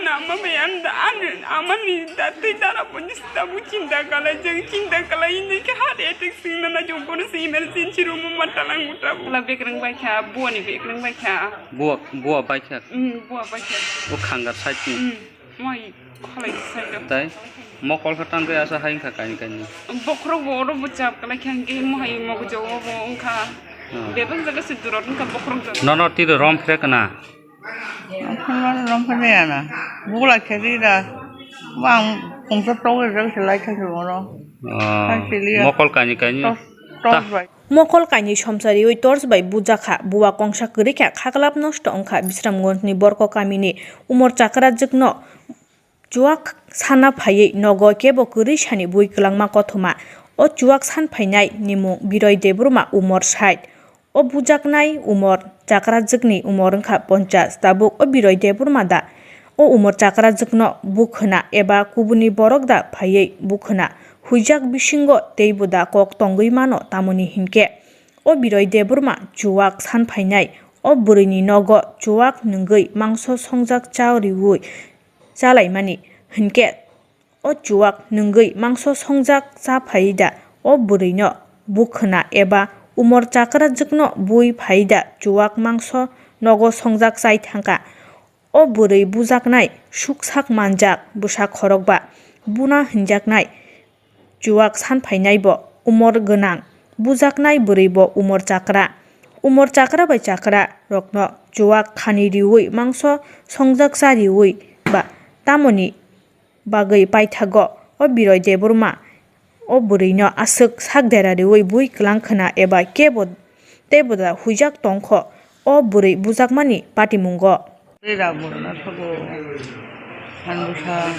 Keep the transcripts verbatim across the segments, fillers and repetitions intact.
Ama bai ang da, ang, amani da twi dara pon sita bu chinta kalai, jeng chinta kalai, ini ke heart attack sing na na jong kono si emergency room ma talang uta bu. Kala bekreng bai kha, buani bekreng bai kha. Buwa, buwa bai kha. Hmm, buwa bai kha. O khangar side ni. Hmm, moi khalai side o. Tai mokol kha tang khe asa hai kha kaini kaini. Bokhorok bo oro bo chap kalai kha, hingke mo hai mo gujao bo wngkha. Hmm. Bebak jaga se durot wngkha bokhorok jaga. Nono tiro rom phre kana. Ang phano romphani ana. Bugla kheri da. Bang pungsa togwi rel se lai thang oro. Ah, thang se liya. Mokol kaini kaini. Tos, tos bai. Mokol kaini somsariwi torch bai bujakha. Buwa kongsa kwrwikha khaklap nosto wngkha Bisramganjni Borko kamini umor chakrajwkno chuwak sana phaiwi nogo kebo kwrwi sani bui kwlangma kothoma. O chuwak san phainai nimung Biroi Debbarma umor sait. O bujaknai umor chakrajwkni umor wngkha ponchas. Tabuk o Biroi Debbarma da o umor chakrajwkno bukhwna eba kubuni borok da phaiwi bukhwna huijak bisingo teibo da kok tongwi mano, tamoni hinkhe o Biroi Debbarma chuwak san phainai o bwrwini nogo chuwak nwngwi mangso songjak cha riwi chalaimani hinkhe o chuwak nwngwi mangso songjak cha phai da o bwrwino bukhwna eba umor chakrajwkno bui phai da chuwak mangso nogo songjak chai thangkha. O bwrwi bujaknai suksak manjak bwsa khorokba buna hinjaknai chuwak san phainai bo umor gwnang, bujaknai bwrwi bo umor chakra. Umor chakra bai chakra rokno chuwak khani riwi mangso songjak cha riwi ba tamoni bagwi paithago o Biroi Debbarma o bwrwino aswk sak dera riwi bui kwlang khwna eba kebo teibo da huijak tongkho o bwrwi bujakmani patimungo. Tei rubber na thogo. Hanbusa.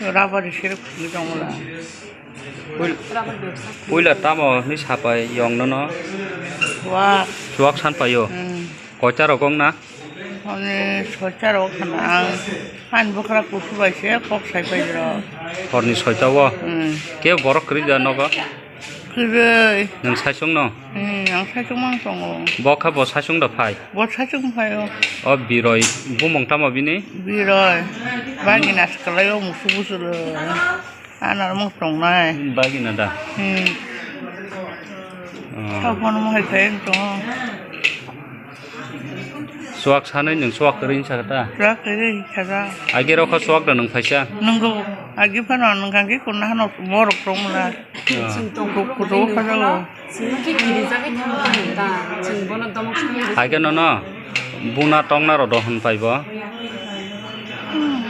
Rubber sirip khulwi tongla. Puil-, puila tamo ni sapai yong nono? Chuwak. Chuwak san paio? Hmm. Koita rok wng na? Honi soita rok khana ang. Ani bwkra kusu bai se kok sai pai rok. Horni soita o? Hmm. Ke borok kwrwi da nogo? Kwrwi. Nwng saichung no? Hmm, ang saichung mang tongo. Bo kha bo saichung da phai? Bo saichung phai o. O Biroi, bumung tamo bini? Biroi. Bagina swkalai o musu busu lo. Ana mung tongnai. Bagina da? Hmm. Oh. Sabo no mohai khe wng tongo. Chuwak sanai nwng chuwak kwrwi wngsa khe ta? Chuwak kwrwi wngsa da. Age rokha chuwak da nwng phaisa? Nwngo. Agi phano nwng kha khe kunna hano borok tongmwla. Ah. Kutu kha jago. Age nono buna tongna rw do hwn pai bo? Hmm.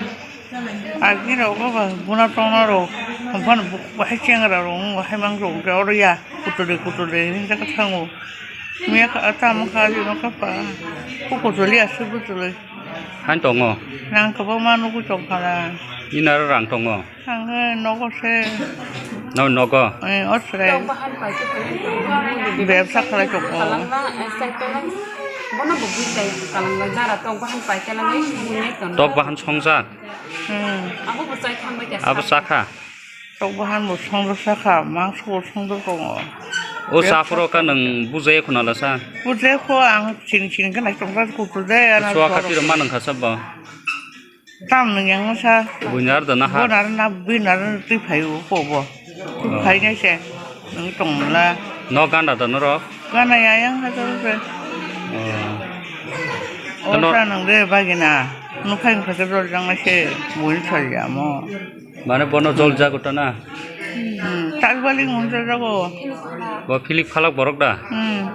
Agi rok ba buna tongna rok, phano bahai chengra rok, bahai mang rok, oro ya, kutule kutule, hinjak thango. Miya ka ata mangkha, adi no kapa, ko kutule aswk kutule. Hain tongo? Rang kwbangma nugwi tongkha na. Inaro rang tongo? Ang nogo se. No nogo? Eh, o chwrai. Bebsa khlai tongo. Bono bo bujai kalangma jara tok bahan pai khe langwi bumui ton. Tok bahan songjak? Hmm. Abo bo chai thangbai kha. Abo chakha? Tok bahan bo songjak chakha, mangso bo songjak tongo. O chaphuru kha nwng bujai khuna lasa? Bujai kho ang chini chini khe nai tongsa kutu de ana. Chua khatiro ma nang kha sabo? Tam nwng yang sa. Buinar da na ha? Bonar na binar twi phai o ko bo. Twi phai nai se. Nwng tong la. No gana da norok? Gana ya yang ha to se. Oh. O sa nang de bagina. No phai phai jol jang se. Bui sa ya mo. Mane bono jol jago ta na? Hmm, tak bali ngun jago. Bo philik phalak borok da? Hmm.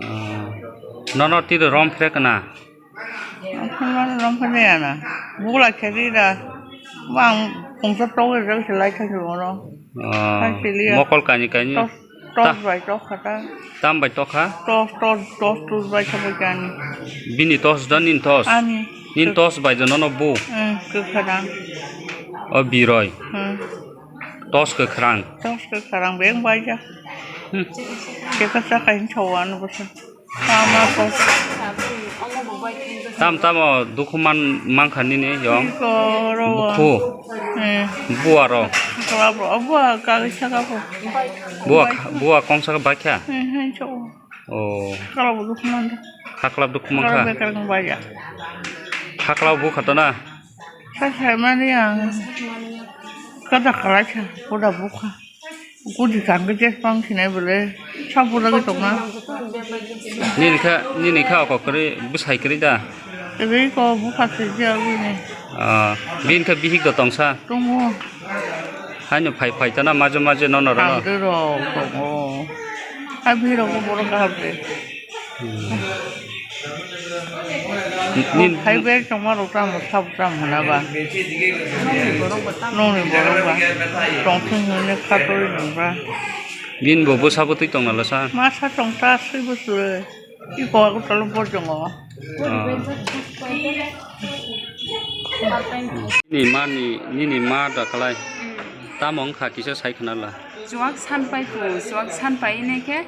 Oh. Nono tiro rom phrek na? Ang phano rom phano ya na. Bugla kheri da. Bang pungsa togwi rel se lai thang oro. Oh. Thang se liya. Mokol kani kani. Tos, tos bai tok kha ta. Tam bai tokha? Tos, tos, tos, tos bai sabai kani. Bini tos da nin tos? Ani. Nin tos bai da nono bu? Hmm, kwkha da. O biroi. Hmm. Tos kwkhrang. Tos kwkhrang beng bai ja. Hmm. Kekha sa kain chawan bosa. Tama ko. Tam tamo dukhu man mankha nini yong. Iko ro. Bukhu. Eh. Buaro. Kala bro, bua kagwi saka ko. Bua, bua kongsa ka bakya. Eh, eh, cho. Oh. Kala bo dukhu man. Khaklap dukhu mankha. Kala bekar nang baya. Sakla bukha to na? Sa saimani ang kada kalaisa, koda bukha. Kudi kangke jes pang sinai bole, sa bujagwi tongna. Nini kha, nini kha oko kwrwi, bwsai kwrwi da? Kwrwi ko bukha se je agwi ni. Ah, bini kha bihik do tongsa? Tongo. Haino phai phai tana maje maje nono rono. Hamde rok tongo. Ha bihik rok bo borok kaham de. Nin hai ber tongma rok tamo sabo tamo hwnaba. Nongni borok ba. Tongthung hwnwi khatoi nungba. Nin bo bwsa bwtwi tongna lasa? Masa tongta swi bwswrwi. Iko ako talo borjongo. Ah. Nini mani, nini ma da kalai. Tamo wngkha kisa sai khna la. Chuwak san pai kho, chuwak san pai ne khe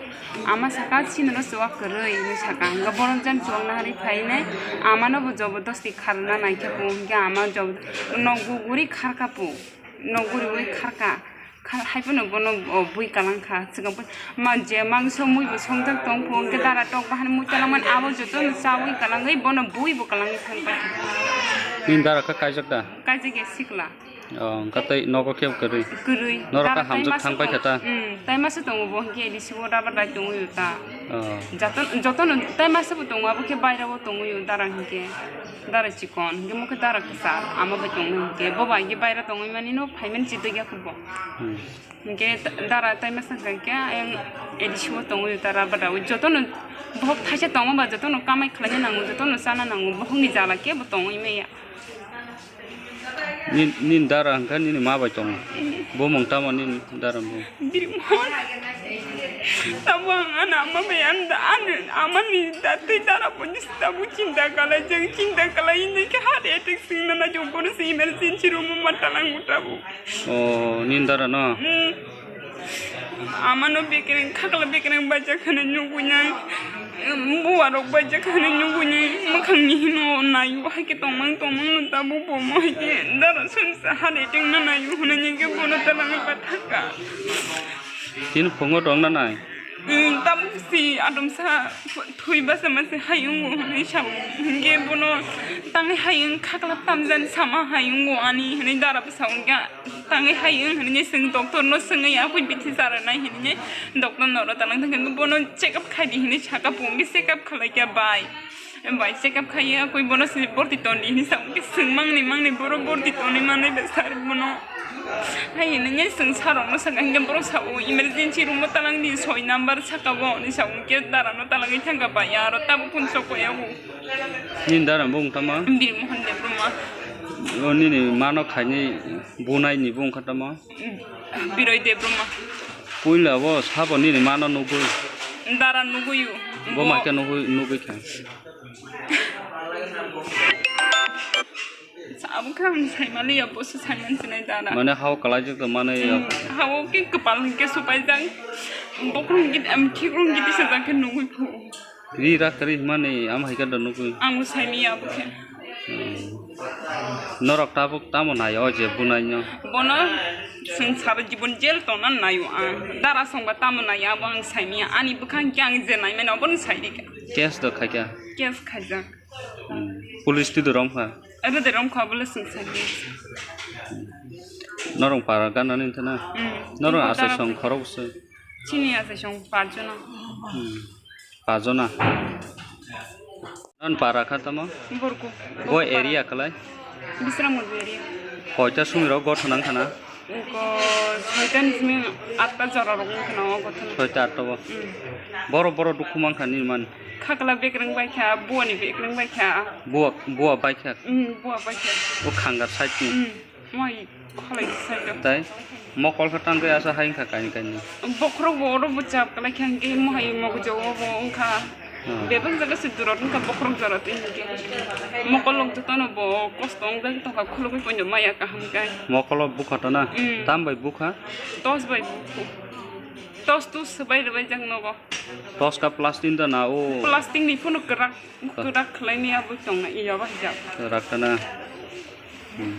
ama saka chini no chuwak kwrwi hinwi saka. Hwnkhe borok jan chuwak naharwi phai nai ama no bo jobodosti kharna nai khe bo hwnkhe ama jobo-, nok guguri kharka bo, nok guri guri kharka. Kha-, hai phano bono, o, bui kalang kha. Swkang phano ma je mangso mui bo songjak tong pho, hwnkhe dara tok bahan mui kalang man abo joto no chawi kalangwi bono bui bo kalangwi thang pai kha. Nini dara kha kaijak da? Kaijak ya sikla. Oh, wngkha tei nogo khe kwrwi? Kwrwi. Norok kha hamjwk thang pai kha ta? Hmm, tai masa tongo bo hwnkhe A D C o rubber dai tongwi ta. Oh. Joto, jotono tai masa bo tongo, abo khe baira o tongwi dara hwnkhe. Dara chikon, hwnkhe mo khe dara kwchar, ama bai tongwi hwnkhe. Bo bai khe baira tongwi mani no phaimani chitwi ya khe bo. Hmm. Hwnkhe dara tai masa hwnkhe ayang A D C o tongwi ta rubber dai. Jotono bohok thaisa tongma ba jotono kamai khlaina nango, jotono chana nango, bohokni jala khe bo tongwi maya. Nin, nin dara hwnkha nini ma bai tongo. Bumung tamo nini dara bumung? Birmon. Tamo ang ani ama bai ang da, ani amani da tei dara bo ni tamo chinta kalaijak, chinta kalai hinwi khe heart attack swngna na jong bono se emergency room o ma talang tabo. O, nini dara no? Hmm. Amano bekereng, khakla bekereng baijak hinwi nugui nai. Buwa rok baijak hinwi nugui nai. Mwkhang ni hino naio, hai khe tongmang tongmang no tabuk bo mo hai khe dara songsa ha de tengna naio hinwi khe bono talangwi pathaka. Chini phungo tongna nai? Hmm, tabuk si atomsa. Thwi basa masa hai wngo hwnwi sa-o. Hwnkhe bono tangwi hai wng khakla tamjani sama hai wngo ani hwnwi dara bwsa wngkha. Tangwi hai wng hwnwi chwng doctor no swngwi ya, "Aboni bithi chara nai?" hwnwi doctor no oro talang thangkhe bono check up khai di hwnwi sakha, bo hwnkhe check up khlai kha bai. Bai check up khai ya, koi bono se borti ton di hwnwi sa-o. Hwnkhe swng mangni mangni boro borti tonwi manwi da sir bono. Hai hwnwi chwng sir rok no sakha, hwnkhe borok sa-o emergency room o talang di soi number saka bo hwnwi sa-o. Hwnkhe dara no talangwi thangkha bai aro tabuk phone sok ya bo. Nini dara bo wng tama? Birmohon Debbarma. O nini mano khaini bunai ni bo wngkha tama? Biroi Debbarma. Puila bo sabo nini mano nugui? Dara nugui o. Bo ma khe nugui, nugui kha? Sabo khe ang saimaliya, bo se saiman sinai dara. Mane hao kalai jok to mane ya. Hmm, hao khe kwpal hwnkhe supaijak. Bokhorok git, em, khikrok git se jak khe nugui phu. Ri rak ri mani am hai khe da nugui. Ang bo saimiya bo khe. Hmm. Norok tabuk tamo nai o je bunai no? Bono swng sara jibon jail tongna naio ang. Dara songba tamo nai abo ang saimiya. Ani bwkhang khe ang je naimani obono sairikha. Case do khaikha? Case khaijak. Hmm. Police twi do romkha? Aro de romkha bole swng saimani. Norok para gana ni thana? Hmm. Norok asai song khorok se? Chini asai song pajona. Hmm. Pajona. Non para kha tamo? Borku. Bo area kalai? Bisramgaj area. Koita sumi rok gothon ang khana? Ko soita ni simi atta jora rok wng khana o gothon. Soita atta bo. Hmm. Boro boro dukhu mang kha ni man. Khakla bekreng bai kha, buani bekreng bai kha. Bua, bua bai kha. Hmm, bua bai kha. O khangar side ni. Hmm. Moi kholai sai do. Tai mokol kha tangwi asa hai wngkha kaini kaini. Bokhorok bo oro bo chap kalai kha hwnkhe mohai mokol jogo bo wngkha. Hmm. Bebak jaga se durot wngkha bokhorok jora twi hwnkhe. Mokol rok jotono bo kosto wngjak tongkha khulugwi poino maya kaham khe. Mokolo bukha to na? Hmm. Tam bai bukha? Tos bai bukha. Tos tu swbai rwbai jak nogo. Tos ka plastic da na o? Plastic ni phano kwrak. Kwrak khlaini abo tongna iya bai jak. Kwrak khana. Hmm.